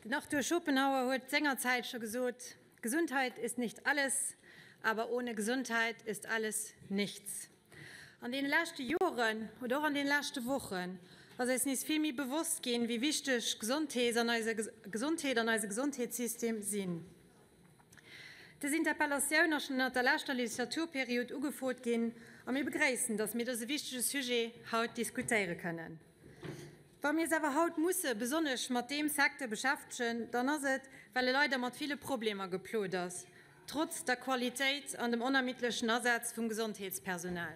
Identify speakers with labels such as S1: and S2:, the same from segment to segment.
S1: Den Arthur Schopenhauer huet sengerzäit scho gesot, Gesundheit ist nicht alles, aber ohne Gesundheit ist alles nichts. An deene leschte Joren oder och an deene leschte Wochen ass eis nees vill méi bewosst ginn, wéi wichteg Gesondheet an eise Gesondheet an eise Gesondheetssystem sinn. Dës Interpellatioun ass schonn ënnert der leschter Legislaturperiod ugefrot ginn a mir begréissen, dass mir dëse wichtege Sujet haut diskutéiere kënnen. Wa mir eis awer haut musse besonnesch mat deem Secteur beschäftegen, dann ass et, well e leider mat ville Problemer geplot ass, trotz der Qualitéit an dem onermiddlechen Asaz vum Gesondheetspersonal.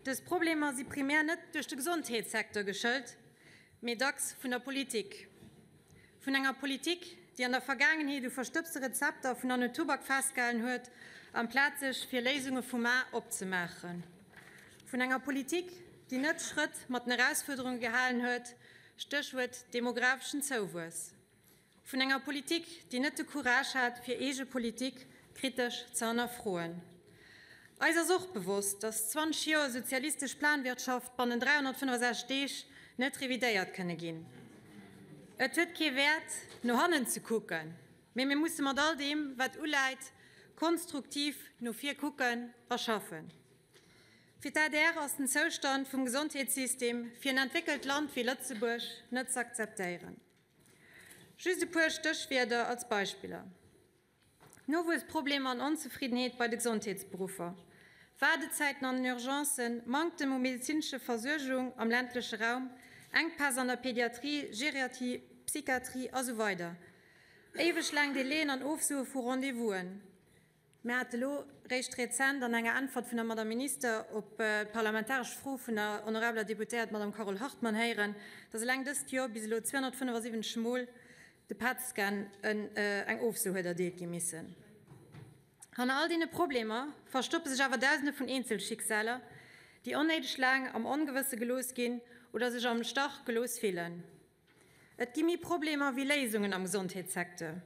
S1: Dës Problemer si primär net duerch de Gesondheetssecteur geschëlt, mee dacks vun der Politik. Vun enger Politik, déi an der Vergaangenheet u verstëbste Rezepter vun Anno Tubak festgehalen huet, amplaz sech fir Léisunge vu mar opzemaachen. Vun enger Politik, déi net Schrëtt mat den Erausfuerderunge gehalen huet, Stéchwuert demografeschen Zouwuess. Vun enger Politik, déi net de Courage hat, fir eege Politik kritesch ze hannerfroen. Eis ass och bewosst, dass 20 Joer sozialistesch Planwirtschaft bannen 365 Deeg net revidéiert kënne ginn. Et huet kee Wäert, no hannen ze kucken, mee mir musse mat all deem, wat uläit, konstruktiv no vir kucken a schaffen. Fir d'ADR ass den Zoustand vum Gesondheetssystem fir en entwéckelt Land wéi Lëtzebuerg net z'akzeptéieren. Just e puer Stéchwierder als Beispiller. Nowuessproblemer an Onzefriddenheet bei de Gesondheetsberuffer, Waardezäiten an den Urgencen, Manktem u medezinesche Versuergung am ländleche Raum, Enkpäss an der Pediatrie, Geriatrie, Psychiatrie a sou weider Éiweg laang Delaien an Ofsoe vu Rendez-vousen. Mir hate lo réischt rezent an enger Äntwert vun der Madame Minister op d'parlamentaresch Fro vun der honorabeler Deputéiert Madame Carole Hartmann héieren, dass eleng dëst Joer bis elo 275 Mol de PET-Scan eng Ofso huet erdeelt gi missen. Hanner all deene Problemer verstoppe sech awer Dausende vun Eenzelschicksaler, déi onnéideg laang am Ongewësse gelooss ginn oder sech am Stach gelooss fillen. Et gi méi Problemer wéi Léisungen am Gesondheetssecteur.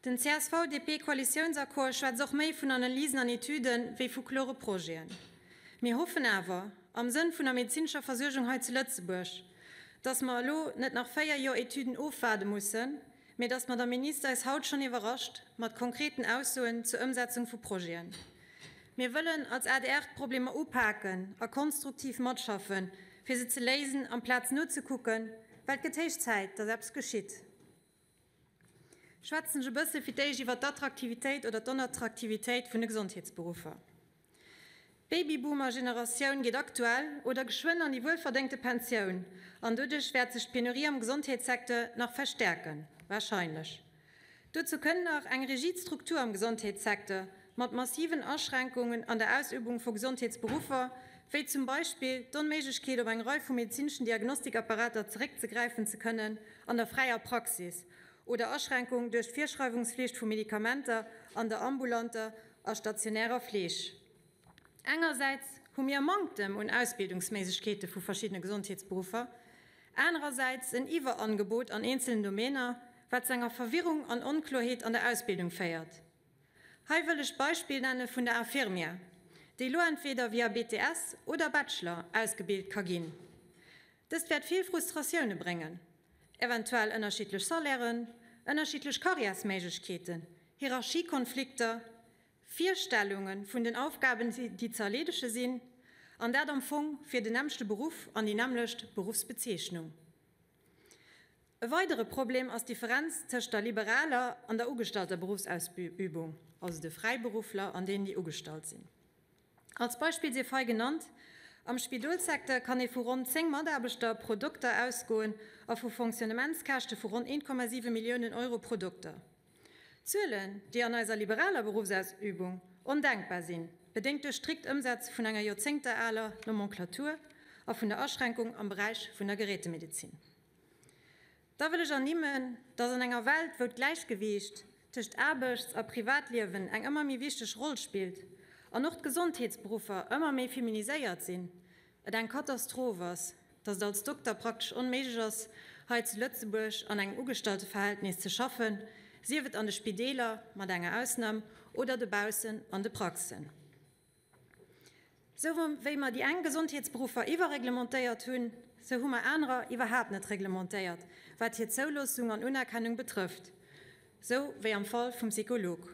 S1: Den CSV-DP-Koalitiounsaccord schwätzt och méi vun Analysen an Etüden, wéi vu klore Projeten. Mir hoffen awer, am Sënn vun der medezinescher Versuergung hei zu Lëtzebuerg, dass mer elo net nach 4 Joer Etüden ofwaarde mussen, mee dass d'Madame Minister eis haut schonn iwwerrascht mat konkreten Aussoen zur Ëmsetzung vu Projeten. Mir wëllen als adr d'Problemer upaken a konstruktiv matschaffen, fir se ze léisen, amplaz nozekucken, well et gëtt héich Zäit, dass eppes geschitt. Schwätzen ech e bësse fir d'éischt iwwert d'Attraktivitéit oder d'Onattraktivitéit vun de Gesondheetsberuffer. D'Babyboomer-Generatioun geet aktuell oder geschwënn an déi wuelverdéngte Pensioun an doduerch wäert sech d'Penurie am Gesondheetssecteur nach verstäerken, warscheinlech. Dozou kënn nach eng rigid Struktur am Gesondheetssecteur mat massiven Aschränkungen an der Ausübung vu Gesondheetsberuffer, wéi zum Beispill d'Onméiglechkeet op eng Rei vu medezineschen Diagnostikapparater zeréckzegräifen ze kënnen an der fräier Praxis oder Aschränkung duerch d'Virschreiwungsflicht vu Medikamenter an der ambulanter a stationärer Fleeg. Engersäits hu mir e Manktem un Ausbildungsméiglechkeete vu verschiddene Gesondheetsberuffer, anerersäits en Iwwerangebot an eenzelen Domäner, wat zu enger Verwirrung an Onkloerheet an der Ausbildung féiert. Hei wëll ech d'Beispill nenne vun der Infirmière, déi elo entweder via BTS oder Bachelor ausgebilt ka ginn. Dëst wäert vill Frustratioune bréngen, eventuell ënnerschiddlech Salairen, ënnerschiddlech Karriärsméiglechkeeten, Hierarchiekonflikter, Virstellunge vun den Aufgaben, déi ze erleedege sinn, an dat am Fong fir den nämmlechte Beruff an déi nämmlecht Beruffsbezeechnung. E weidere Problem ass d'Differenz tëscht der liberaler an der ugestallter Beruffsausübung, also de Fräiberuffler an deenen, déi ugestallt sinn. Als Beispill sief hei genannt, Am Spidolssecteur kann ee vu ronn 10 Mataarbechter pro Dokter ausgoen a vu Fonctionnementskäschte vu ronn 1,7 Milliounen Euro pro Dokter. Zuelen, déi an eiser liberaler Beruffsausübung ondenkbar sinn, bedéngt duerch strikt Ëmsetze vun enger joerzéngtealer Nomenclature a vun der Aschränkung am Beräich vun der Gerätemedezin. Da wëll ech ernimmen, dass an enger Welt, wou d'Gläichgewiicht tëscht Aarbechts a Privatliewen eng ëmmer méi wichteg Roll spillt an och d'Gesondheetsberuffer ëmmer méi feminiséiert sinn, et eng Katastroph ass, dass et als Dokter praktesch onméiglech ass, hei zu Lëtzebuerg an engem Ugestallteverhältnis ze schaffen, sief et an de Spideeler, mat enger Ausnam, oder dobaussen an de Praxen. Sou wéi mer déi eng Gesondheetsberuffer iwwerreglementéiert hunn, sou hu mer anerer iwwerhaapt net reglementéiert, wat hir Zouloossung an Unerkennung betrëfft, sou wéi am Fall vum Psycholog.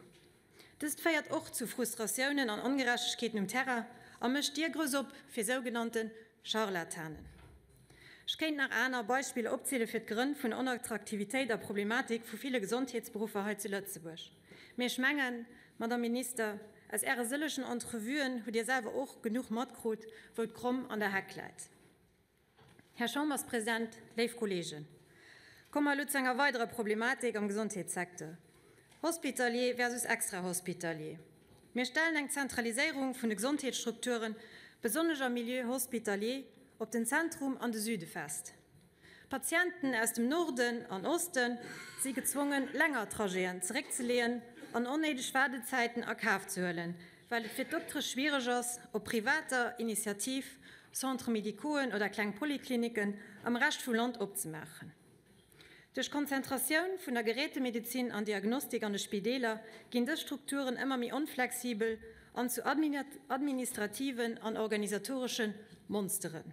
S1: Dëst féiert och zu Frustratiounen an Ongerechtegkeeten um Terrain a mécht d'Dier grouss op fir sougenannte Scharlatanen. Ech kéint nach aner Beispiller opziele fir d'Grënn vun der Onattraktivitéit a Problematik vu ville Gesondheetsberuffer hei zu Lëtzebuerg. Mee ech mengen, Madame Minister, aus Äre sëllegen Entrevuen hutt Dir selwer och genuch matkrut, wou d'Kromm an der Heck läit. Här Chamberspresident, léif Kolleegen, komme mer elo zu enger weiderer Problematik am Gesondheetssecteur, Hospitalier versus extrahospitalier. Mir stellen eng Zentraliséierung vun de Gesondheetsstrukturen, besonnesch am Milieu hospitalier, op den Zentrum an de Süde fest. Patienten aus dem Norden an Oste si gezwongen, länger Trajeten zeréckzeleeën an onnéideg Waardezäiten a Kaf ze huelen, well et fir d'Doktere schwiereg ass, op privater Initiativ Centres médicauxen oder kleng Polyklinicken am Rescht vum Land opzemaachen. Duerch d'Konzentratioun vun der Gerätemedezin an Diagnostik an de Spideeler ginn dës Strukturen ëmmer méi onflexibel an zu administrativen an organisatoresche Monsteren.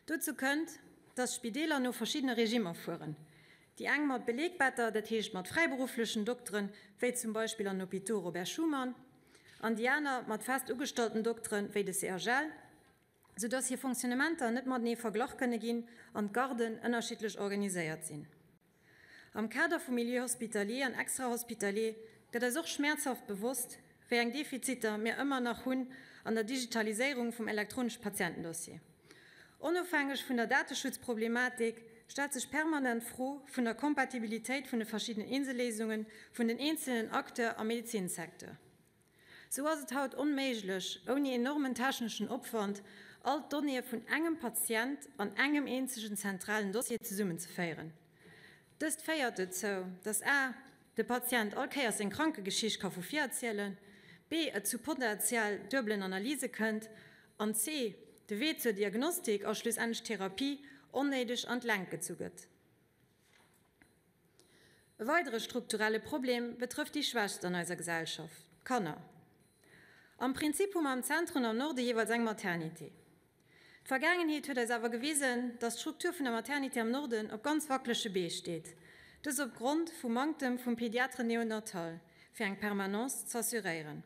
S1: Dozou kënnt, dass d'Spideeler no verschiddene Regimmer fueren, déi eng mat Belegbetter, dat heescht mat fräiberufflechen Dokteren, wéi zum Beispill an den Hôpitaux Robert Schuman, an déi aner mat fest ugestallten Dokteren, wéi de CHL, soudass hir Fonctionnementer net matenee verglach kënne ginn an d'Garden ënnerschiddlech organiséiert sinn. Am Kader vum Milieu hospitalier an extrahospitalier gëtt eis och schmäerzhaft bewosst, wéi eng Defiziter mir ëmmer nach hunn an der Digitaliséierung vum elektronesche Patientendossier. Onofhängeg vun der Dateschutzproblematik stellt sech permanent d'Fro vun der Kompatibilitéit vun de verschiddenen Inselléisungen vun den eenzelnen Acteur am Medezinsecteur. Sou ass et haut onméiglech, ouni enormen techneschen Opwand, all d'Donnéeë vun engem Patient an engem eenzegen zentralen Dossier zesummenzeféieren. Dëst féiert dozou, dass a de Patient all Kéiers seng Krankegeschicht ka vu vir erzielen, b et zu potentiell duebelen Analyse kënnt an c de Wee zur Diagnostik a schlussendlech Therapie onnéideg an d'Längt gezu gëtt. E weidere strukturelle Problem betrëfft déi Schwächst an eiser Gesellschaft, d'Kanner. Am Prinzip hu mer am Zentrum an am Norde jeeweils eng Maternité. D'Vergaangenheet huet eis awer gewisen, dass d'Struktur vun der Maternité am Norden op ganz wackelege Bee steet, dës op Grond vum Manktem vum Pédiatre néonatal, fir eng Permanence z'assuréieren.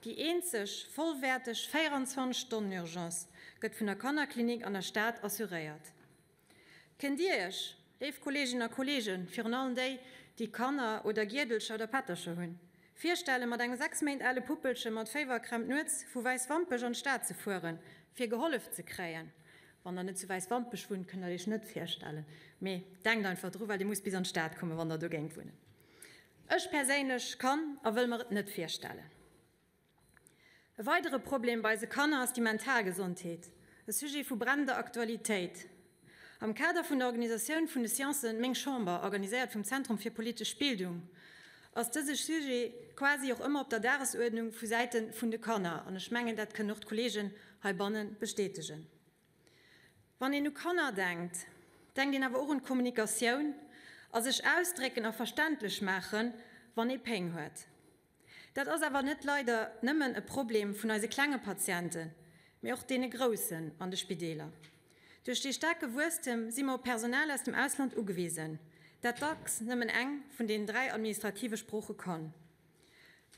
S1: Déi eenzeg vollwäerteg 24 Stonnen-Urgence gëtt vun der Kannerklinik an der Stad assuréiert. Kënnt Dir Iech, léif Kolleeginnen a Kolleegen, virun allem déi, déi Kanner oder Giedelcher oder Pättercher hunn, virstellen, mat engem 6 Méint ale Puppelche mat Féiwerkrämp nuets vu Wäiswampech an d'Stad ze fueren, fir gehollef ze kréien? Wann Der net zu Wäiswampech wunnt, kënnt Der et Iech net virstellen, mee denkt einfach dru, well Dir musst bis an d'Stad kommen, wann Der do géingt wunnen. Ech perséinlech kann a wëll mer et net virstellen. E weidere Problem bei eise Kanner ass déi mental Gesondheet, e Sujet vu brennender Aktualitéit. Am Kader vun der Organisatioun vun de Sciencen Meng Chamber, organiséiert vum Zentrum fir politesch Bildung, ass dëse Sujet quasi och ëmmer op der Dagesuerdnung vu Säite vun de Kanner, an ech mengen, dat kënnen och d'Kollegen heibanne bestätegen. Wann een u Kanner denkt, denkt een awer och un d'Kommunikatioun a sech ausdrécken a verständlech maachen, wann ee Péng huet. Dat ass awer net leider nëmmen e Problem vun eise klenge Patienten, mee och deene groussen an de Spideeler. Duerch dee staarke Wuesstem si mer op Personal aus dem Ausland ugewisen, dat dacks nëmmen eng vun deenen 3 administrative Sprooche kann.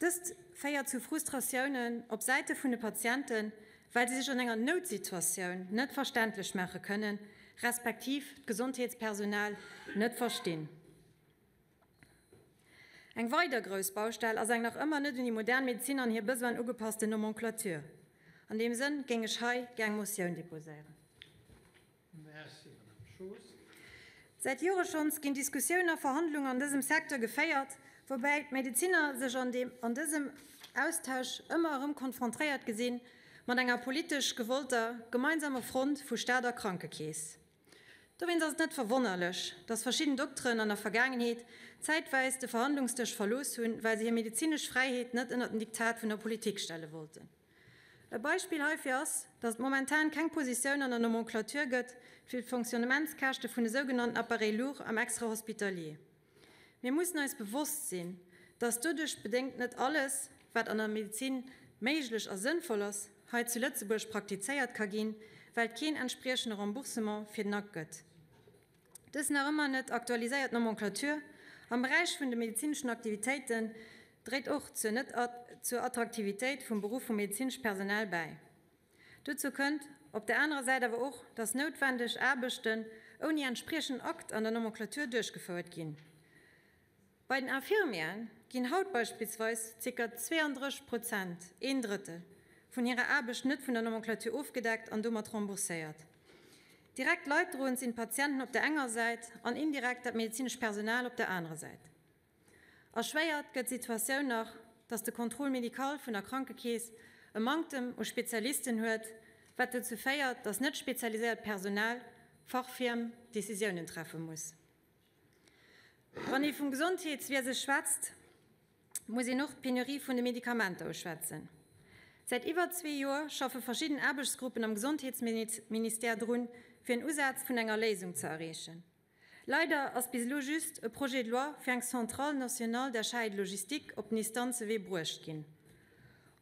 S1: Dëst féiert zu Frustratiounen op Säite vun de Patienten, well si sech an enger Noutsituatioun net verständlech maache kënnen, respektiv d'Gesondheetspersonal net verstinn. Eng weider grouss Baustell ass eng nach ëmmer net un déi modern Medezin an hir Besoinen ugepassten Nomenclature. An deem Sënn géing ech hei gär eng Motioun deposéieren.
S2: Merci, Madame Schoos.
S1: Säit Jore schonns ginn Diskussiounen a Verhandlungen an dësem Secteur geféiert, woubäi d'Medezinner sech an deem an dësem Austausch ëmmer erëm konfrontéiert gesinn mat enger politesch gewollter gemeinsamer Front vu Staat a Krankekeess. Dowéinst ass et net verwonnerlech, dass verschidden Dokteren an der Vergaangenheet zäitweis de Verhandlungsdësch verlooss hunn, well se hir medezinesch Fräiheet net ënnert den Diktat vun der Politik stelle wollten. E Beispill heifir ass, dass et momentan keng Positioun an der Nomenclature gëtt fir d'Fonctionnementskäschte vun de sougenannten Appareils lourds am Extrahospitalier. Mir mussen eis bewosst sinn, dass doduerch bedéngt net alles, wat an der Medezin méiglech a sënnvoll ass, hei zu Lëtzebuerg praktizéiert ka ginn, well et keen entspriechende Remboursement fir den Akt gëtt. Dës nach ëmmer net aktualiséiert Nomenclature am Beräich vun de medezineschen Aktivitéiten dréit och zur net zur Attraktivitéit vum Beruff vum medezinesch Personal bäi. Dozou kënnt op der anerer Säit awer och, dass noutwendeg Aarbechten ouni entspriechenden Akt an der Nomenclature duerchgefouert ginn. Bei den Infirmieren ginn haut beispillsweis zirka 32 Prozent, een Drëttel, vun hirer Aarbecht net vun der Nomenclature ofgedeckt an domat rembourséiert. Direkt leiddroend sinn d'Patienten op der enger Säit an indirekt dat medezinescht Personal op der anerer Säit. Erschwéiert gëtt d'Situatioun nach, dass de Contrôle médical vun der Krankekeess e Manktem u Spezialisten huet, wat dozou féiert, dass net spezialiséiert Personal fachfriem Decisiounen treffe muss. Wann ee vum Gesondheetswiese schwätzt, muss een och d'Penurie vun de Medikamenter uschwätzen. Säit iwwer zwee Joer schaffe verschidden Aarbechtsgruppen am Gesondheetsministère drun, fir en Usaz vun enger Léisung ze erreechen. Leider ass bis elo just e Projet de loi fir eng Centrale nationale d'achat et de logistique op den Instanzewee bruecht ginn.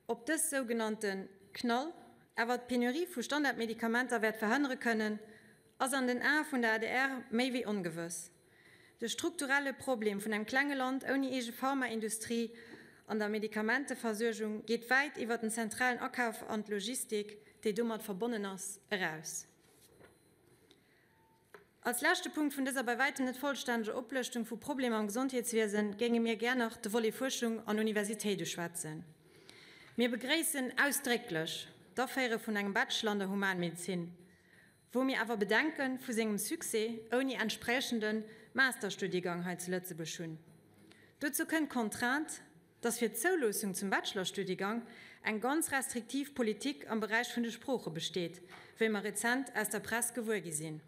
S1: Ob dës sougenannte Knall awer d'Penurie vu Standardmedikamenter wäert verhënnere kënnen, ass an den Ae vun der adr méi wéi ongewëss. De strukturelle Problem vun engem klenge Land ouni eege Pharmaindustrie an der Medikamenteversuergung geet wäit iwwer den zentralen Akaf an d'Logistik, déi domat verbonnen ass, eraus. Als leschte Punkt vun dëser bei wäitem net vollstänneger Oplëschtung vu Problemer am Gesondheetswiesen géinge mir gär nach de Volet Fuerschung an Universitéit uschwätzen. Mir begréissen ausdrécklech d'Aféiere vun engem Bachelor an der Humanmedezin, wou mir awer Bedenke vu sengem Succès ouni entspriechende Masterstudiegang hei zu Lëtzebuerg hunn. Dozou kënnt d'Contrainte, dass fir d'Zouloossung zum Bachelorstudiegang eng ganz restriktiv Politik am Beräich vun de Sprooche besteet, wéi mer rezent aus der Press gewuer gi sinn.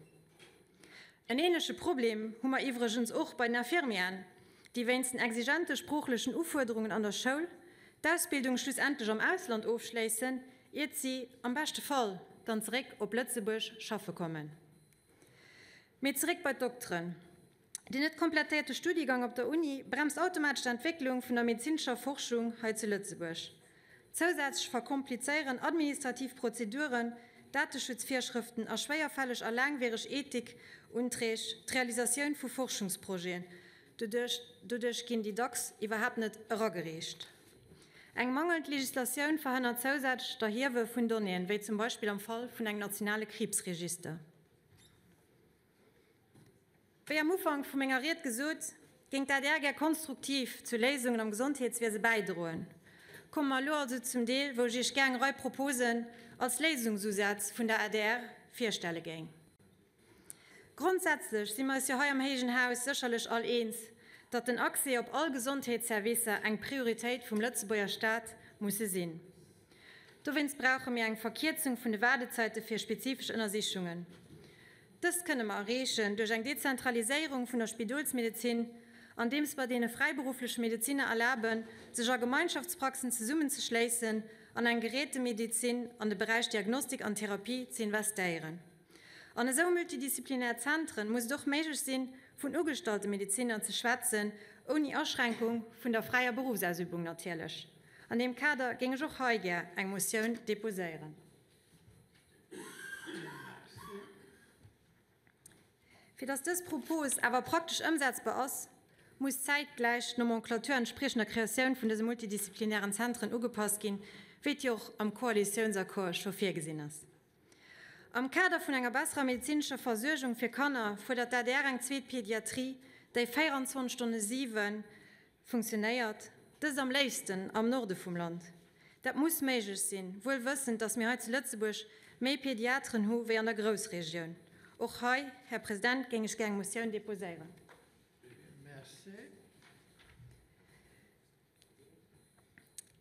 S1: En ähnleche Problem hu mer iwwregens och bei den Infirmieren, déi wéinst den exigente sproochlechen Ufuerderungen an der Schoul d'Ausbildung schlussendlech am Ausland ofschléissen, iert si am beschte Fall dann zeréck op Lëtzebuerg schaffe kommen. Mee zeréck bei d'Dokteren. Den net komplettéierte Studiegang op der Uni bremst automatesch d'Entwécklung vun der medezinescher Forschung hei zu Lëtzebuerg. Zousätzlech verkomplizéieren administrativ Prozeduren, Dateschutzvirschrëften a schwéierfälleg a laangwiereg Ethikunträg d'Realisatioun vu Forschungsprojeten. Doduerch ginn déi dacks iwwerhaapt net eragereecht. Eng mangelnd Legislatioun verhënnert zousätzlech d'Erhiewe vun Donnéeën, wéi zum Beispill am Fall vun engem nationale Kriibsregister. Wéi am Ufank vu menger Ried gesot, géing d'ADR gär konstruktiv zu Léisungen am Gesondheetswiese bäidroen. Komme mer elo also zum Deel, wou ech Iech gär eng Rei Proposen als Léisungsusätz vun der adr virstelle géing. Grondsätzlech si mer eis jo hei am héijen Haus sécherlech all eens, datt den Accès op all Gesondheetsservicer eng Prioritéit vum Lëtzebuerger Staat musse sinn. Dowéinst brauche mir eng Verkierzung vun de Waardezeite fir spezifesch Ënnersichungen. Dëst kënne mer erreechen duerch eng Dezentraliséierung vun der Spidolsmedezin, andeems mer deene fräiberuffleche Medezinner erlaben, sech a Gemeinschaftspraxen zesummenzeschléissen an eng Gerätemedezin an de Beräich Diagnostik an Therapie ze investéieren. An esou multidisziplinär Zentren muss et och méiglech sinn, vun ugestallte Medezinner ze schwätzen, ouni Aschränkung vun der fräier Beruffsausübung natierlech. An deem Kader géing ech och hei gär eng Motioun deposéieren. Fir dass dës Propos awer praktesch ëmsetzbar ass, muss zäitgläich d'Nomenclature entspriechend der Kreatioun vun dëse multidisziplinären Zentren ugepasst ginn, wéi et jo och am Koalitiounsaccord scho virgesinn ass. Am Kader vun enger besserer medezinescher Versuergung fir Kanner fuerdert d'ADR eng zweet Pediatrie, déi 24 Stonne 7 Funktionéiert, dëst am léifsten am Norde vum Land. Dat muss méiglech sinn, wuel wëssend, datt mir hei zu Lëtzebuerg méi Pediateren hu wéi an der Groussregioun. Och hei, Här President, géing ech gär eng Motioun deposéieren.
S2: Merci.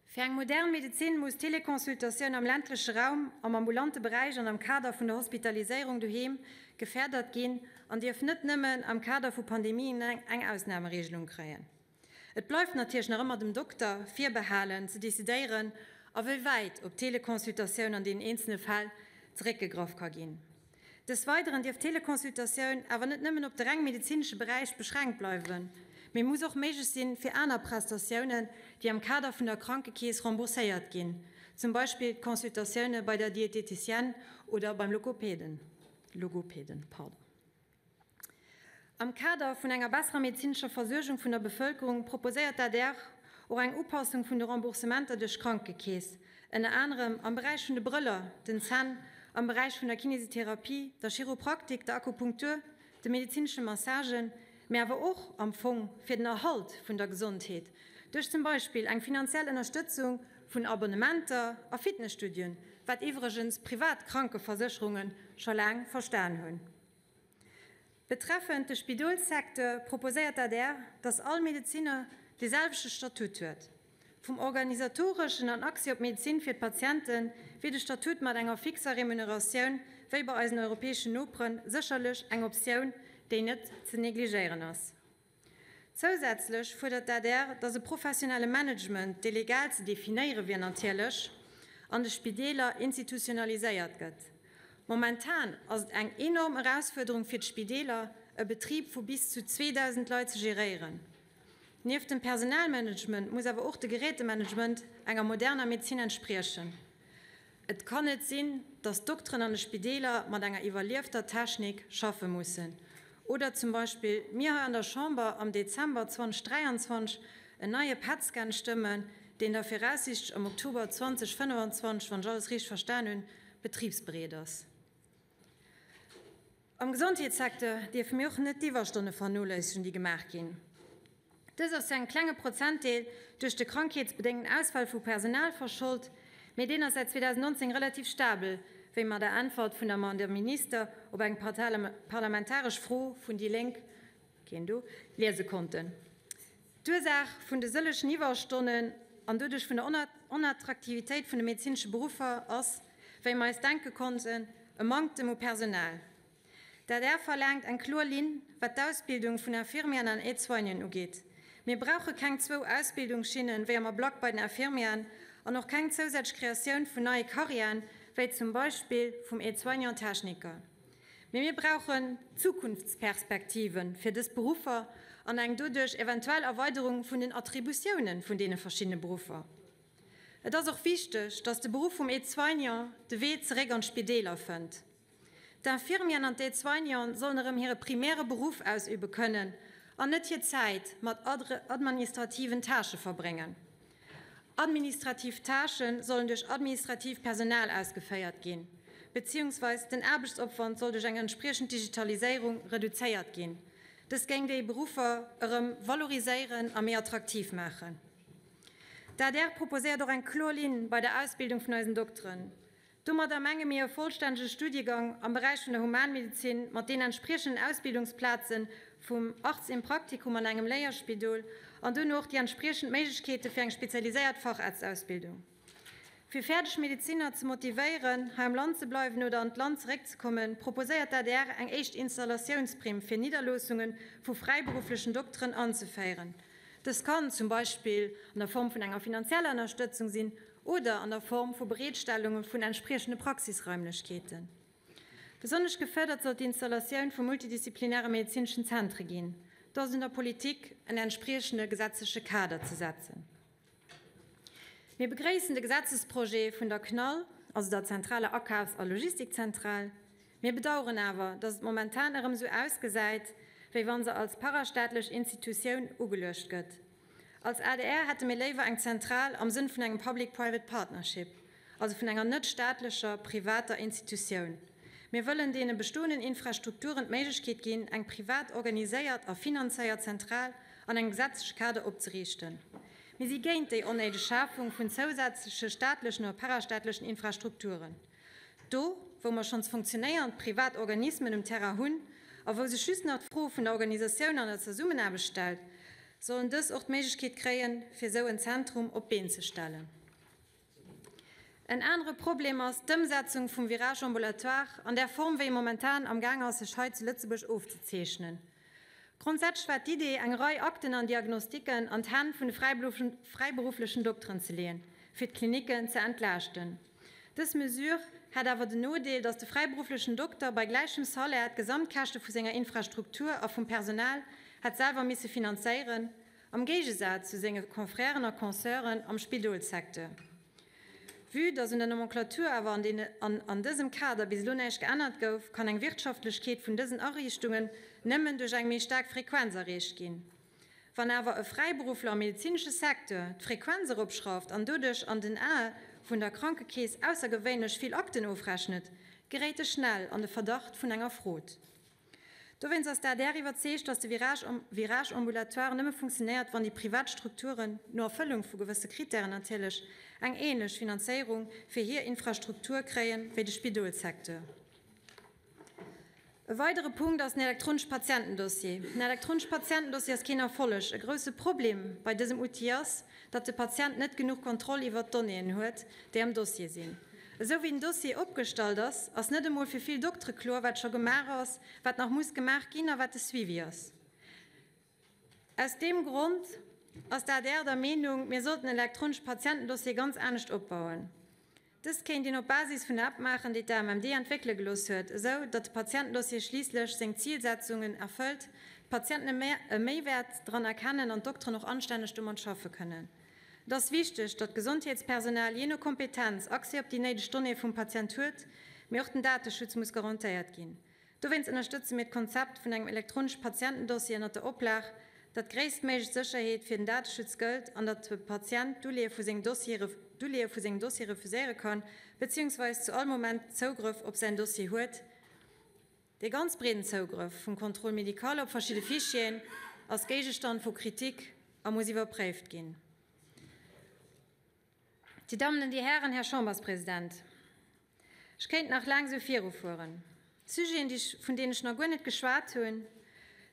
S1: Fir eng modern Medezin muss d'Teleconsultatioun am ländleche Raum, am ambulante Beräich an am Kader vun der Hospitaliséierung doheem gefärdert ginn an dierf net nëmmen am Kader vu Pandemien eng Ausnameregelung kréien. Et bleift natierlech nach ëmmer dem Dokter virbehalen ze decidéieren, a wéi wäit op d'Teleconsultatioun an deenen eenzelne Fäll zeréckgegraff ka ginn. Des Weideren dierf d'Teleconsultatioun awer net nëmmen op de reng medezinesche Beräich beschränkt bleiwen, mee muss och méiglech sinn fir aner Prestatiounen, déi am Kader vun der Krankekeess rembourséiert ginn, zum Beispill d'Consultatioune bei der Diététicienne oder beim Logopäden. Logopeden, pardon. Am Kader vun enger besserer medezinescher Versuergung vun der Bevëlkerung proposéiert d'ADR och eng Upassung vun de Remboursementer duerch d'Krankekeess, ënner anerem am Beräich vun de Brëller, den Zänn, am Beräich vun der Kinesitherapie, der Chiropraktik, der Akupunktur, de medezinesche Massagen, mä awer och am Fong fir den Erhalt vun der Gesondheet duerch zum Beispill eng finanziell Ënnerstëtzung vun Abonnementer a Fitnesstudioen, wat iwwregens privat Krankeversécherunge scho laang verstan hunn. Betreffend de Spidolssecteur proposéiert d'ADR, datt all Medezinner dee selwechte Statut huet. Vum organisatoreschen an Accès op d'Medezin fir d'Patiente wier de Statut mat enger fixer Remuneratioun, wéi bei eisen europäeschen Noperen, sécherlech eng Optioun, déi net ze negligéieren ass. Zousätzlech fuerdert d'ADR, datt e professionelle Management, dee legal ze definéiere wier natierlech, an de Spideeler institutionaliséiert gëtt. Momentan ass et eng enorm Erausfuerderung fir d'Spideeler, e Betrib vu bis zu 2.000 Leit ze geréieren. Nieft dem Personalmanagement muss awer och de Gerätemanagement enger moderner Medezin entspriechen. Et kann net sinn, dass d'Dokteren an de Spideeler mat enger iwwerliefter Technik schaffe mussen. Oder zum Beispill mir hei an der Chamber am Dezember 2023 en neie PET-Scan stëmmen, deen da viraussiichtlech am Oktober 2025, wann ech alles richteg verstan hunn, betribsbereet ass. Am Gesondheetssecteur dierfe mir och net d'Iwwerstonne vernoléissegen, déi gemaach ginn. Dës ass zu engem klenge Prozentdeel duerch de krankheetsbedéngten Ausfall vu Personal verschold, mee deen ass säit 2019 relativ stabel, wéi mer der Äntwert vun der Madamm Minister op eng parlamentaresch Fro vun déi Lénk, keen do, liese konnten. D'Ursaach vun de sëllegen Iwwerstonnen an doduerch vun der Onattraktivitéit vun de medezinesche Beruffer ass, wéi mer eis denke konnten, e Manktem u Personal. D'adr verlaangt eng kloer Linn, wat d'Ausbildung vun Infirmieren an Aide-soignanten ugeet. Mir brauche keng zwou Ausbildungsschinnen, wéi am Ablack bei den Infirmieren, an och keng zousätzlech Kreatioun vun neie Karriären, wéi zum Beispill vum Aide-soignant-Techniker. Mee mir brauchen Zukunftsperspektive fir dës Beruffer an eng doduerch eventuell Erweiderung vun den Attributiounen vun deene verschiddene Beruffer. Et ass och wichteg, dass de Beruff vum Aide-soignant de Wee zeréck an d'Spideeler fënnt. D'Infirmieren an d'Aide-soignanten sollen erëm hire primäre Beruff ausübe kënnen an net hir Zäit mat administrativen Tâchë verbréngen. Administrativ Tâchë sollen duerch administratiivt Personal ausgeféiert ginn, beziehungsweis den Aarbechtsopwand soll duerch eng entspriechend Digitaliséierung reduzéiert ginn. Dës géing déi Beruffer erëm valoriséieren a méi attraktiv maachen. D'adr proposéiert och eng kloer Linn bei der Ausbildung vun eisen Dokteren. Domadder menge mir e vollstännege Studiegang am Beräich vun der Humanmedezin mat deenen entspriechenden Ausbildungsplaze vum Arzt im Praktikum an engem Léierspidol an duerno och déi entspriechend Méiglechkeete fir eng spezialiséiert Facharztausbildung. Fir fäerdeg Medezinner ze motivéieren, hei am Land ze bleiwen oder an d'Land zeréckzekommen, proposéiert d'ADR eng éischt Installatiounsprimm fir Nidderloossunge vu fräiberufflechen Dokteren anzeféieren. Dës kann zum Beispill an der Form vun enger finanzieller Ënnerstëtzung sinn oder an der Form vu Bereetstellunge vun entspriechende Praxisraimlechkeeten. Besonnesch gefërdert soll d'Installatioun vu multidisziplinäre medezineschen Zentre ginn. Do ass un der Politik, en entspriechende gesetzleche Kader ze setzen. Mir begréissen de Gesetzesprojet vun der CNAL, also der zentraler Akafs a Logistikzentral. Mir bedauern awer, dass et momentan erëm esou ausgesäit, wéi wa se als parastaatlech Institutioun ugeluecht gëtt. Als adr hätte mir léiwer eng Zentral am Sënn vun engem Public-Private Partnership, also vun enger net staatlecher, privater Institutioun. Mir wëllen deene bestoenden Infrastrukturen d'Méiglechkeet ginn, eng privat organiséiert a finanzéiert Zentral an engem gesetzleche Kader opzeriichten. Mir si géint déi onnéideg Schafung vun zousätzleche staatlechen oder parastaatlechen Infrastrukturen. Do, wou mer schonns funktionéiernd privat Organismen um Terrain hunn a wou sech just nach d'Fro vun der Organisatioun an der Zesummenaarbecht stellt, sollen dës och d'Méiglechkeet kréien, fir esou en Zentrum op d'Been ze stellen. En anere Problem ass d'Ëmsetzung vum Virage ambulatoire an där Form, wéi e momentan am Gaang ass, sech hei zu Lëtzebuerg ofzezeechnen. Grondsätzlech war d'Idee, eng Rei Akten an Diagnostiken an d'Hänn vun de fräiberufflechen Dokteren ze leeën, fir d'Klinicken ze entlaaschten. Dës Mesure hätt awer den Nodeel, datt de fräiberufflechen Dokter bei gläichem Salaire d'Gesamtkäschte vu senger Infrastruktur a vum Personal hätt selwer misse finanzéieren, am Géigesaz zu senge Confrèren a Consœuren am Spidolssecteur. Vue dass un der Nomenclature awer an den an an dësem Kader bis elo näischt geännert gouf, kann eng Wirtschaftlechkeet vun dësen Ariichtungen nëmmen duerch eng méi staark Frequenz erreecht ginn. Wann awer e Fräiberuffler am medezinesche Secteur d'Frequenz eropschrauft an doduerch an den Ae vun der Krankekeess aussergewéinlech vill Akten ofrechnet, geréit e schnell an de Verdacht vun enger Frod. Dowéinst ass d'ADR iwwerzeegt, datt de Virage ambulatoire nëmme funktionéiert, wann déi privat Strukturen, no Erfëllung vu gewësse Krittären natierlech, eng änlech Finanzéierung fir hir Infrastruktur kréien, wéi de Spidolssecteur. E weidere Punkt ass den elektronesche Patientendossier. Den elektronesche Patientendossier ass keen Erfolleg. E grousse Problem bei dësem Outil ass, datt de Patient net genuch Kontroll iwwert d'Donnéeën huet, déi am Dossier sinn. Esou wéi den Dossier opgestallt ass, ass net emol fir vill Doktere kloer, wat scho gemaach ass, wat nach muss gemaach ginn a wat de Suivi ass. Aus deem Grond ass d'ADR der Meenung, mir sollten den elektronesche Patientendossier ganz anescht opbauen. Dëst kéint een op Basis vun der App maachen, déi d'AMMD entwéckele gelooss huet, esou datt de Patientendossier schliisslech seng Zilsetzungen erfëllt, d'Patienten e Méiwäert dran erkennen an d'Dokteren och anstänneg domat schaffe kënnen. Et ass wichteg, datt d'Gesondheetspersonal jee no Kompetenz Accès op déi néideg Donnéeë vum Patient huet, mee och den Dateschutz muss garantéiert ginn. Dowéinst ënnerstëtze mir d'Konzept vun engem elektronesche Patientendossier ënnert der Oplag, datt gréisstméiglech Sécherheet fir den Dateschutz gëllt an datt de Patient d'Uleeë vu sengem Dossier d'Uleeë vu sengem Dossier refuséiere kann, beziehungsweis zu all Moment Zougrëff op säin Dossier huet. Dee ganz breeden Zougrëff vum Contrôle médical op verschidde Fichieren ass Géigestand vu Kritik a muss iwwerpréift ginn. Dir Dammen an Dir Hären, Här Chamberspresident, ech kéint nach laang esou virufueren. Sujeten, déi ech, vun deenen ech nach guer net geschwat hunn,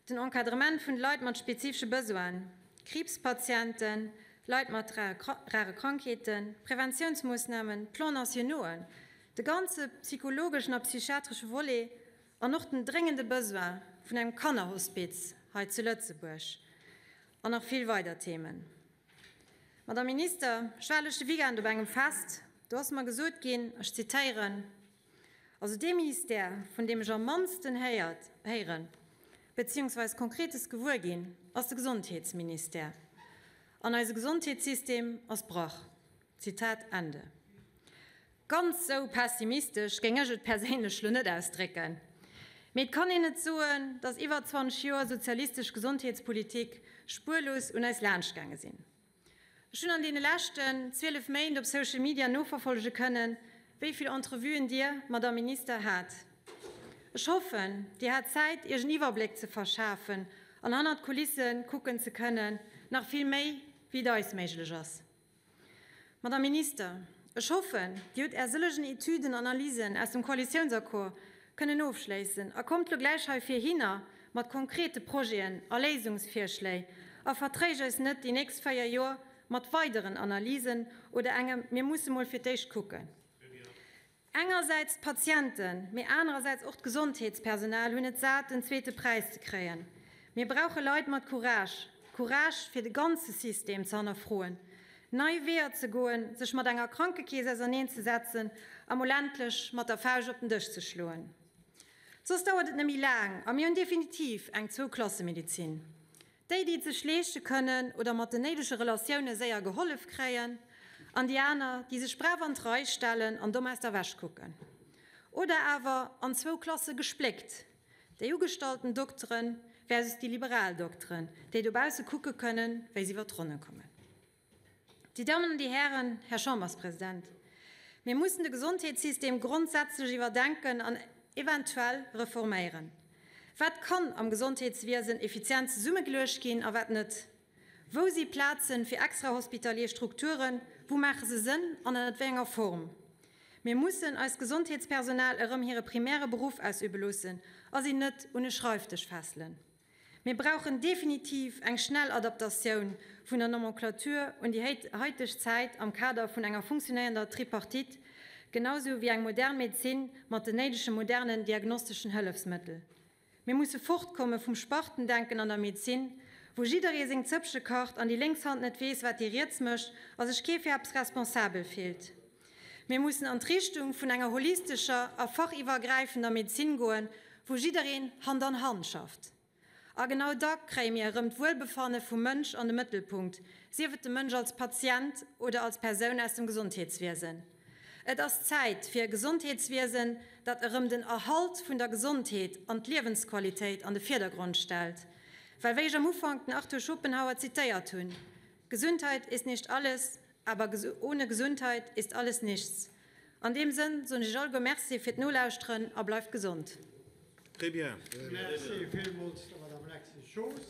S1: den Encadrement vun de Leit mat spezifesche Besoinen, Kriibspatienten, Leit mat rare Krankheeten, Preventiounsmoossnamen, Plans nationauxen, De ganze psychologeschen a psychiatresche Volet an och den dréngende Besoin vun engem Kannerhospiz hei zu Lëtzebuerg an nach vill weider Themen. Madame Minister, ech war leschte Weekend op engem Fest, do ass mer gesot ginn, ech zitéieren, Also dee Ministère, vun deem ech am mannsten héiert, héieren, beziehungsweis Konkretes gewuer ginn, ass de Gesondheetsministère. An eise Gesondheetssystem ass brach. Zitat Ende. Ganz sou pessimistesch géing ech et perséinlech lo net ausdrécken, mee et kann een net soen, datt iwwer 20 Joer sozialistesch Gesondheetspolitik spuerlos un eis laanscht gaange sinn. Ech hunn an deene leschten 12 Méint op Social Media noverfollege kënnen, wéi vill Entrevuen Dir, Madamm Minister, hat. Ech hoffen, Dir hat Zäit, Iech en Iwwerbléck ze verschafen an hannert d'Kulisse kucken ze kënnen, nach vill méi, wéi et eis méiglech ass. Madame Minister, ech hoffen, Dir hutt Är sëllegen Etüden an Analysen aus dem Koalitiounsaccord kënnen ofschléissen a kommt lo gläich hei virhinner mat konkrete Projeten a Léisungsvirschléi a vertréischt eis net déi nächst 4 Joer mat weideren Analysen oder engem Mir musse mol fir d'éischt kucken. Engersäits d'Patienten, mee anerersäits och d'Gesondheetspersonal hunn et sat, den zweete Präis ze kréien. Mir brauche Leit mat Courage, Courage fir de ganze System ze hannerfroen, nei Weeër ze goen, sech mat enger Krankekeess auserneen ze setzen a mol endlech mat der Fauscht op den Dësch ze schloen. Soss dauert et net méi laang a mir hunn definitiv eng Zwou-Klasse-Medezin. Déi, déi et sech leeschte kënnen oder mat den néidege Relatioune séier gehollef kréien, an déi aner, déi sech brav an d'Rei stellen an domm aus der Wäsch kucken. Oder awer an zwou Klasse gespléckt, déi ugestallten Doktere versus déi liberal Dokteren, déi dobausse kucke kënnen, wéi se iwwer d'Ronne kommen. Dir Dammen an Dir Hären, Här Chamberspresident, mir mussen de Gesondheetssystem grondsätzlech iwwerdenken an eventuell reforméieren. Wat kann am Gesondheetswiesen effizient zesummegeluecht ginn a wat net? Wou si Plazen fir extrahospitalier Strukturen, wou maache se Sënn an ënnert wéi enger Form? Mir mussen eist Gesondheetspersonal erëm hire primäre Beruff ausübe loossen a si net un e Schreifdësch fesselen. Mir brauchen definitiv eng schnell Adaptatioun vun der Nomenclature un déi haiteg Zäit am Kader vun enger funktionéierender Tripartite, genau sou wéi eng modern Medezin mat den néidege modernen diagnosteschen Hëllefsmëttel. Mir musse fortkomme vum Spartendenken an der Medezin, wou jidderee seng Zëppche kacht an déi lénks Hand net weess, wat déi riets mécht a sech kee fir eppes responsabel fillt. Mir mussen an d'Richtung vun enger holistescher a fachiwwergräifender Medezin goen, wou jiddereen Hand an Hand schafft. A genau da kréie mir erëm d'Wuelbefanne vum Mënsch an de Mëttelpunkt, sief et de Mënsch als Patient oder als Persoun aus dem Gesondheetswiesen. Et ass Zäit fir e Gesondheetswiesen, dat erëm den Erhalt vun der Gesondheet an d'Liewensqualitéit an de Virdergrond stellt. Well wéi ech am Ufank den Arthur Schopenhauer zitéiert hunn, Gesundheit ist nicht alles, aber ohne Gesundheit ist alles nichts. An deem Sënn soen ech Iech alleguer Merci fir d'Nolauschteren a bleift gesond.
S3: Très bien.
S2: Merci villmools der Madame Lexy Schoos.